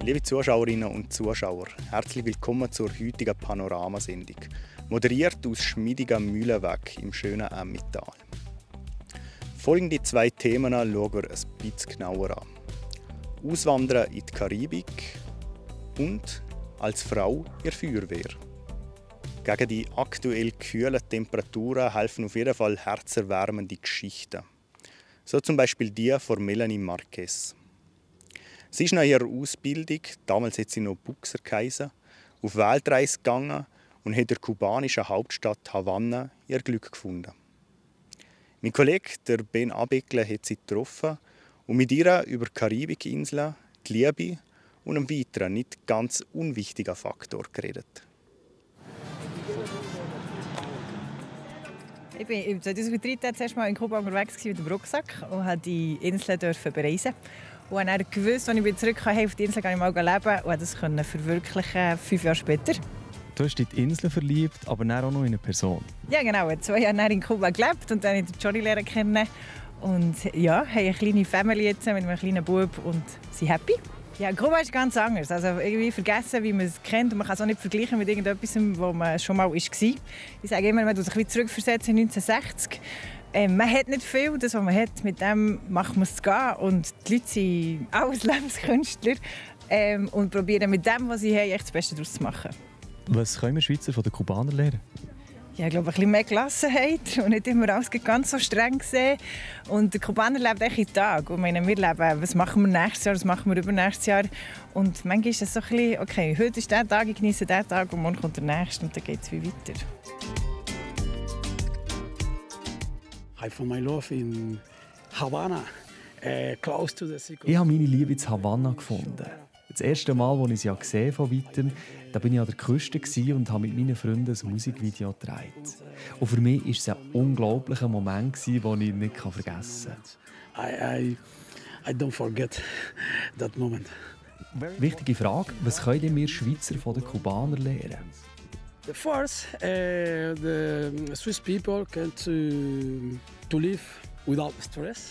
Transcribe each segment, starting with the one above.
Liebe Zuschauerinnen und Zuschauer, herzlich willkommen zur heutigen Panoramasendung, moderiert aus schmiedigen Mühlenweg im schönen Emmental. Folgende zwei Themen schauen wir ein bisschen genauer an. Auswandern in die Karibik und als Frau in der Feuerwehr. Gegen die aktuell kühlen Temperaturen helfen auf jeden Fall herzerwärmende Geschichten. So zum Beispiel die von Melanie Marquez. Sie ist nach ihrer Ausbildung, damals hat sie noch Buchser geheissen, auf Weltreise gegangen und hat in der kubanischen Hauptstadt Havanna ihr Glück gefunden. Mein Kollege, der Ben Abeckle, hat sie getroffen und mit ihr über die Karibikinseln, die Liebe und einen weiteren, nicht ganz unwichtigen Faktor geredet. Ich bin 2013 zuerst mal in Kuba unterwegs mit dem Rucksack und durfte die Inseln bereisen. Und dann gewusst, als ich zurück auf die Insel, kann ich mal leben und das verwirklichen 5 Jahre später. Du hast dich in die Insel verliebt, aber dann auch noch in eine Person. Ja, genau. Ich habe 2 Jahre in Kuba gelebt und dann habe ich Johnny lernen kennen. Und ja, haben eine kleine Family jetzt mit einem kleinen Bub und sind happy. Ja, Kuba ist ganz anders. Also irgendwie vergessen, wie man es kennt. Und man kann es auch nicht vergleichen mit irgendetwas, wo man schon mal war. Ich sage immer, man muss sich zurückversetzen in 1960. Man hat nicht viel, das, was man hat, mit dem macht man es gehen. Und die Leute sind alles Lebenskünstler und probieren mit dem, was sie haben, echt das Beste daraus zu machen. Was können wir Schweizer von den Kubanern lernen? Ja, ich glaube, ein bisschen mehr Gelassenheit und nicht immer alles ganz so streng sehen. Und der Kubaner lebt echt jeden Tag. Und wir leben, was machen wir nächstes Jahr, was machen wir übernächstes Jahr. Und manchmal ist es so ein bisschen, okay, heute ist der Tag, ich genieße den Tag und morgen kommt der nächste und dann geht es wie weiter. I found my love in Havana, close to the sea. Ich habe meine Liebe in Havanna gefunden. Das erste Mal, als ich sie gesehen von weitem, da bin ich an der Küste und habe mit meinen Freunden ein Musikvideo gedreht. Und für mich war es ein unglaublicher Moment, den ich nicht vergessen kann. I don't forget that moment. Wichtige Frage: Was können wir Schweizer von den Kubanern lernen? The first, the Swiss people can to live without stress.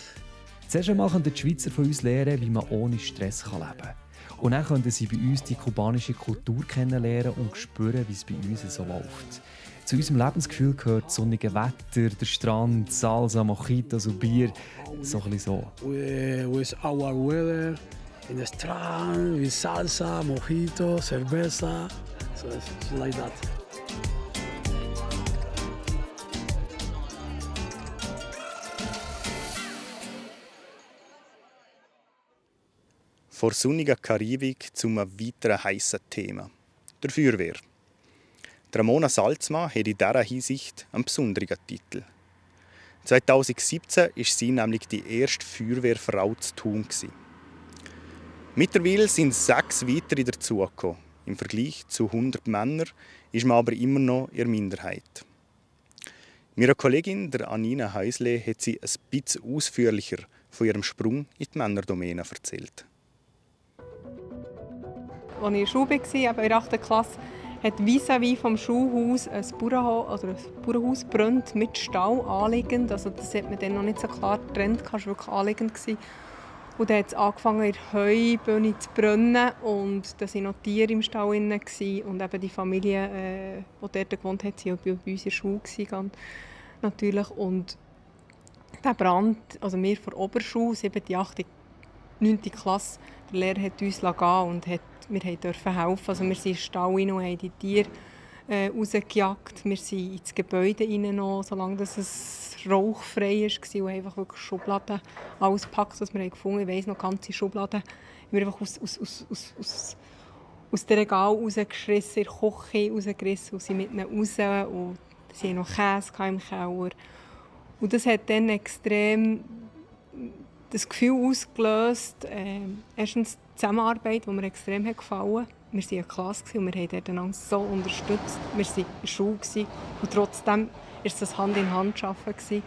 Zuerst einmal können die Schweizer von uns lernen, wie man ohne Stress leben kann. Und dann können sie bei uns die kubanische Kultur kennenlernen und spüren, wie es bei uns so läuft. Zu unserem Lebensgefühl gehört das sonnige Wetter, der Strand, Salsa, Mojitos und Bier. So ein bisschen so. With our weather, in the strand, with salsa, mojito, cerveza. So it's like that. Vor sonniger Karibik zum weiteren heissen Thema: der Feuerwehr. Ramona Salzmann hat in dieser Hinsicht einen besonderen Titel. 2017 war sie nämlich die erste Feuerwehrfrau zu Thun. Mittlerweile sind 6 weitere dazugekommen. Im Vergleich zu 100 Männern ist man aber immer noch in der Minderheit. Meine Kollegin der Anina Häusle hat sie ein bisschen ausführlicher von ihrem Sprung in die Männerdomäne erzählt. Als ich in der Schule war, in der 8. Klasse, hat vis-à-vis vom Schulhaus ein Bauernhaus gebrannt mit Stall anliegend. Also das hat man dann noch nicht so klar getrennt, es war wirklich anliegend. Und dann hat es angefangen, in der Heubühne zu brennen. Und da waren noch Tiere im Stall. Und eben die Familie, die dort gewohnt hat, war bei uns in der Schule. Natürlich. Und der Brand, also wir von der Oberschule, 7., 8., 9. Klasse, der Lehrer hat uns gehen und wir durften helfen. Also wir sind in den Stall rein und haben die Tiere rausgejagt. Wir sind ins Gebäude rein, solange es rauchfrei war und einfach wirklich Schubladen ausgepackt, was wir gefunden haben. Ich weiss noch, ganze Schubladen haben wir einfach aus dem Regal rausgerissen, in der Küche rausgerissen und sind mit ihnen raus. Und sie hatten noch Käse im Keller. Und das hat dann extrem das Gefühl ausgelöst, erstens die Zusammenarbeit, die mir extrem gefallen hat. Wir waren eine Klasse und wir haben dort einander so unterstützt. Wir waren in der Schule und trotzdem war es das Hand in Hand arbeiten.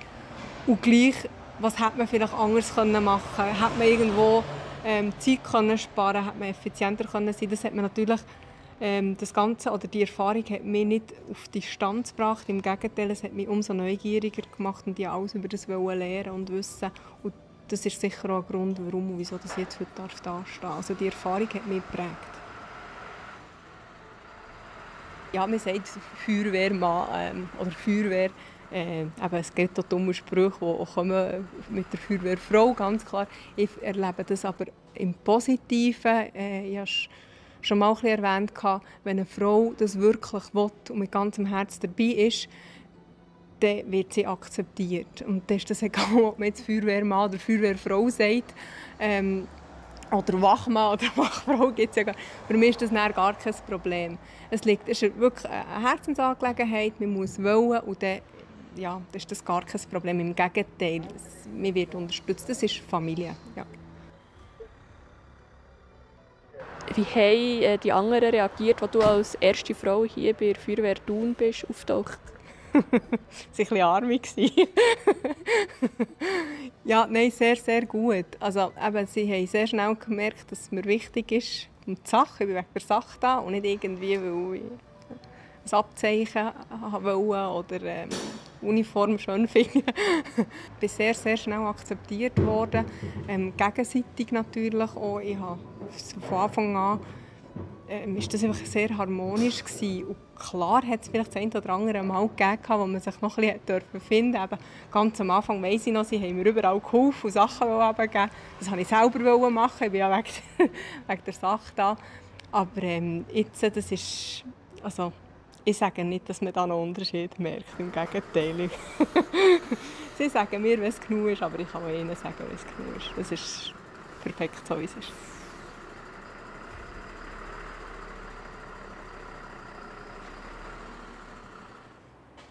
Und gleich, was hätte man vielleicht anders machen können? Hätte man irgendwo Zeit können sparen, hätte man effizienter können sein. Das hat man natürlich, das Ganze oder die Erfahrung hat mich nicht auf die Distanz gebracht. Im Gegenteil, es hat mich umso neugieriger gemacht und ich alles über das lernen und wissen. Und das ist sicher auch ein Grund, warum und wieso ich jetzt heute da stehen darf. Also die Erfahrung hat mich geprägt. Ja, man sagt Feuerwehrmann oder Feuerwehr. Es gibt auch dumme Sprüche, die auch kommen mit der Feuerwehrfrau, ganz klar. Ich erlebe das aber im Positiven. Ich habe schon mal ein bisschen erwähnt, wenn eine Frau das wirklich will und mit ganzem Herz dabei ist, dann wird sie akzeptiert. Und dann ist das egal, ob man jetzt Feuerwehrmann oder Feuerwehrfrau sagt. Oder Wachmann oder Wachfrau gibt es ja gar nicht. Für mich ist das gar kein Problem. Es ist wirklich eine Herzensangelegenheit, man muss wollen und dann ist das gar kein Problem. Im Gegenteil, man wird unterstützt. Das ist Familie. Ja. Wie haben die anderen reagiert, als du als erste Frau hier bei der Feuerwehr Thun bist, auftaucht? Sie waren ein bisschen armig. Ja, nein, sehr, sehr gut. Also, sie haben sehr schnell gemerkt, dass es mir wichtig ist, um die Sache. Ich bin wegen der Sache da und nicht irgendwie, weil ich ein Abzeichen wollte oder Uniform schön finde. Ich bin sehr, sehr schnell akzeptiert worden. Gegenseitig natürlich auch. Ich habe von Anfang an ist das einfach sehr harmonisch gewesen. Und klar hat es vielleicht das ein oder andere Mal gegeben, wo man sich noch ein bisschen finden durfte. Ganz am Anfang weiss ich noch, sie haben mir überall geholfen und Sachen abgegeben. Das wollte ich selber machen. Ich bin ja wegen der Sache da. Aber jetzt, das ist, also, ich sage nicht, dass man da noch Unterschied merkt. Im Gegenteil. Sie sagen mir, wenn es genug ist, aber ich kann auch ihnen sagen, wenn es genug ist. Das ist perfekt, so wie es ist.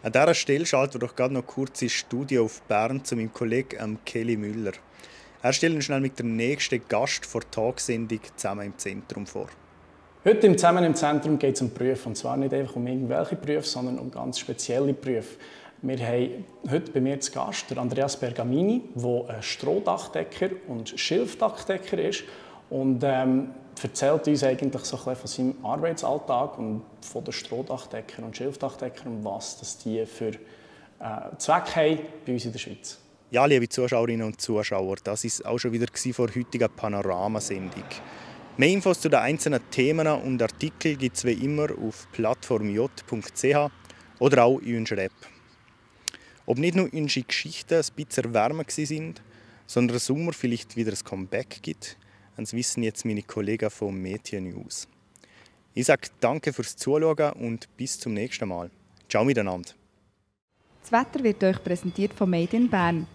An dieser Stelle schalten wir doch gerade noch kurz ins Studio auf Bern zu meinem Kollegen Kelly Müller. Er stellt uns schnell mit der nächsten Gast vor der Tagsendung «Zusammen im Zentrum» vor. Heute im «Zusammen im Zentrum» geht es um Berufe. Und zwar nicht einfach um irgendwelche Berufe, sondern um ganz spezielle Berufe. Wir haben heute bei mir zu Gast Andreas Bergamini, der ein Strohdachdecker und Schilfdachdecker ist. Und erzählt uns eigentlich so ein bisschen von seinem Arbeitsalltag und von den Strohdachdeckern und Schilfdachdeckern, was das die für Zwecke haben bei uns in der Schweiz. Ja, liebe Zuschauerinnen und Zuschauer, das war auch schon wieder vor der heutigen Panoramasendung. Mehr Infos zu den einzelnen Themen und Artikeln gibt es wie immer auf plattformj.ch oder auch in unserer App. Ob nicht nur unsere Geschichten ein bisschen wärmer waren, sondern im Sommer vielleicht wieder ein Comeback gibt, das wissen jetzt meine Kollegen vom Medien News. Ich sage danke fürs Zuschauen und bis zum nächsten Mal. Ciao miteinander. Das Wetter wird euch präsentiert von Made in Bern.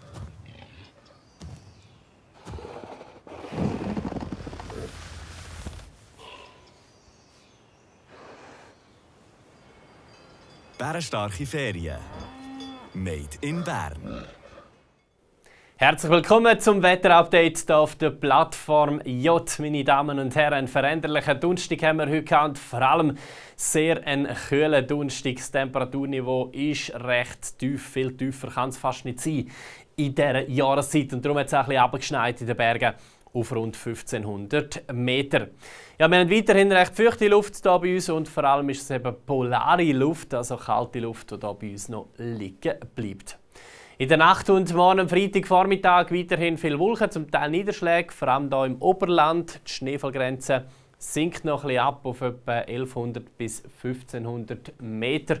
Bärenstarke Ferien. Made in Bern. Herzlich willkommen zum Wetterupdate hier auf der Plattform J. Meine Damen und Herren, einen veränderlichen Donnerstag haben wir heute gehabt. Vor allem sehr ein kühler Donnerstag. Das Temperaturniveau ist recht tief. Viel tiefer kann es fast nicht sein in dieser Jahreszeit. Und darum hat es auch ein bisschen abgeschneit in den Bergen auf rund 1500 Meter. Ja, wir haben weiterhin recht feuchte Luft hier bei uns und vor allem ist es eben polare Luft, also kalte Luft, die hier bei uns noch liegen bleibt. In der Nacht und morgen am Freitagvormittag weiterhin viel Wolken, zum Teil Niederschläge, vor allem hier im Oberland. Die Schneefallgrenze sinkt noch ein bisschen ab auf etwa 1100 bis 1500 Meter.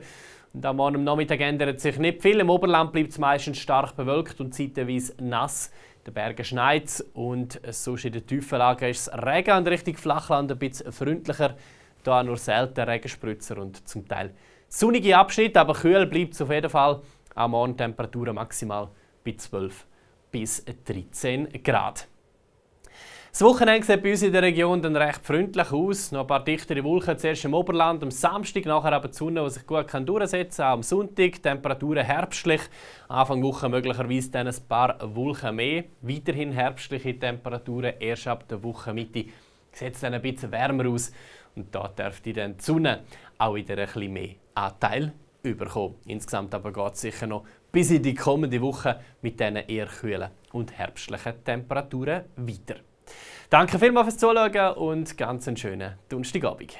Und am Morgen am Nachmittag ändert sich nicht viel. Im Oberland bleibt es meistens stark bewölkt und zeitweise nass. In den Bergen schneit es und sonst in den tiefen Lagen ist es Regen und Richtung Flachland ein bisschen freundlicher. Hier nur selten Regenspritzer und zum Teil sonnige Abschnitte, aber kühl bleibt es auf jeden Fall. Am Morgen Temperaturen maximal bei 12 bis 13 Grad. Das Wochenende sieht bei uns in der Region dann recht freundlich aus. Noch ein paar dichtere Wolken zuerst im Oberland am Samstag, nachher aber die Sonne, die sich gut durchsetzen kann. Am Sonntag Temperaturen herbstlich. Anfang Woche möglicherweise dann ein paar Wolken mehr. Weiterhin herbstliche Temperaturen. Erst ab der Wochenmitte sieht es dann ein bisschen wärmer aus. Und da dürfte dann die Sonne auch wieder ein bisschen mehr Anteil überkommen. Insgesamt aber geht es sicher noch bis in die kommende Woche mit diesen eher kühlen und herbstlichen Temperaturen weiter. Danke vielmals fürs Zuschauen und ganz einen schönen Donnerstagabend.